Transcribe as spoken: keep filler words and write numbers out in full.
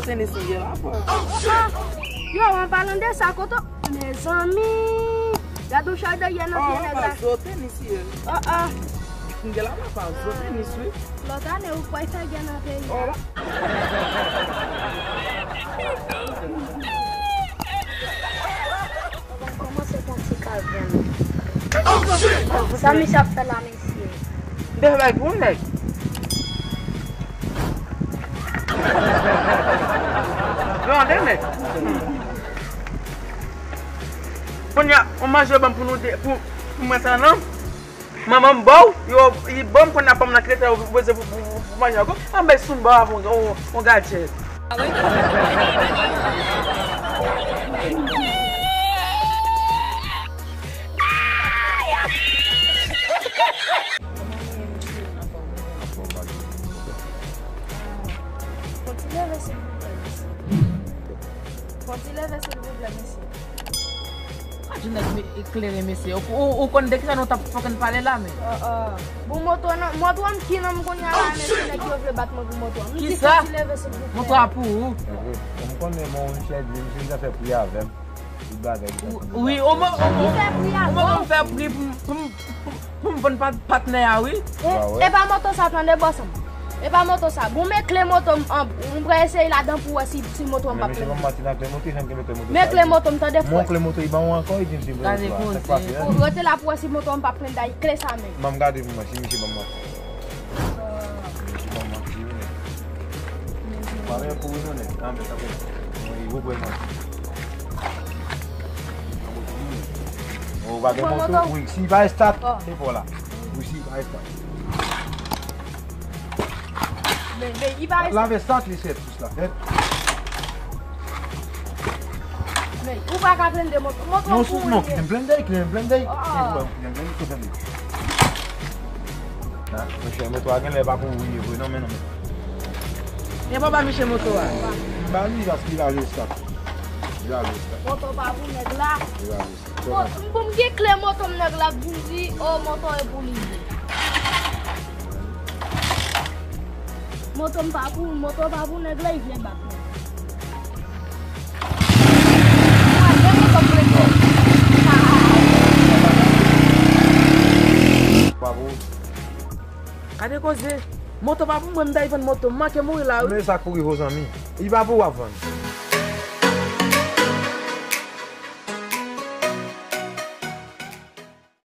Tenis ou ye la, pran. Ah, yo, an palan de sa, kote, mezanmi, gade yon chay dèyè nan pye nèg la. Papa, zo tenis ye. Ah, ah. M gen la, papa, zo tenis, wi. Lòt ane, ou kwè fè gè nan peyi a. Kòmanse fè yon ti kal vre non. Sa misye ap fè la, mesye? M te fè bay pou nèg. Yo, an de nèg. Kounye a, ou manje ban m pou nou de, pou, pou mwen sa non. Manman m ba w, yo, li ban m kounye a, pa m nan krete, ou poze pou, pou, pou, pou manje ankò. An bay sou m ba w avè yon, yon, yon gadjèt. Fò ti leve, silvouplè, mesye. Fò ti leve, silvouplè, mesye. A, Junès, me, eklere, mesye. Ou, ou, ou konn de kisa nou t ap fòken pale la, men? Ah, ah. Bon, moto nan, moto an ki nan m kounye a la, men se nèg yo vle bat mwen pou moto an. M di fò ti leve, silvouplè. Moto a pou ou. Wi, m konnen, men misye di, misye deja fè pri avè m. Tout bagay deja fini. Wi, o mo, o mo, o mo, m fè pri pou, pou, pou, pou m vann pa, patnè a, wi. E, e pa moto sa, tande, bòs an. E pa moto sa. Bon, men kle moto m, an, m pral eseye ladan pou wè si, si moto an p ap plenn. Men kle moto, tande, frè. Gade koze. Pou rete la pou wè si moto an p ap plenn, day kle sa men. Ban m gade pou mwen, si misye ban m manti. Misye ban m manti, wi, men. Pa gen pou wi, non, nèg. Ah, men sa fè. Mwen, li rekwè manti. Ou pa gen moto, wi, si pa estat, se fò la. Wi, si pa estat. Men, men, li pa estat. Lave estat, li se plis la. Men, ou pa ka blende moto. Moto non, pou non, li. Kite m blende, kite m blende. Ah. Kite m blende, kite m blende. Ha, mesye, moto a genlè pa pou ou li vre, non, men non, men. E papa mesye moto a? M ba li, paske li lave estat. Li lave estat. Moto pa pou nèg la. Li lave estat. Bon, m, bon, m gen kle moto m, nèg la ap vin di, oh, moto e pou li vre. Moto m pa pou, moto pa pou nèg la, li vle bat mwen. Mwen, de moto m vle pran. Pa pou. Gade koze. Moto pa pou mwen, m ta vann moto. M manke mouri la, wi. Men sa k pou rive w, zanmi. Li pa pou w ap vann.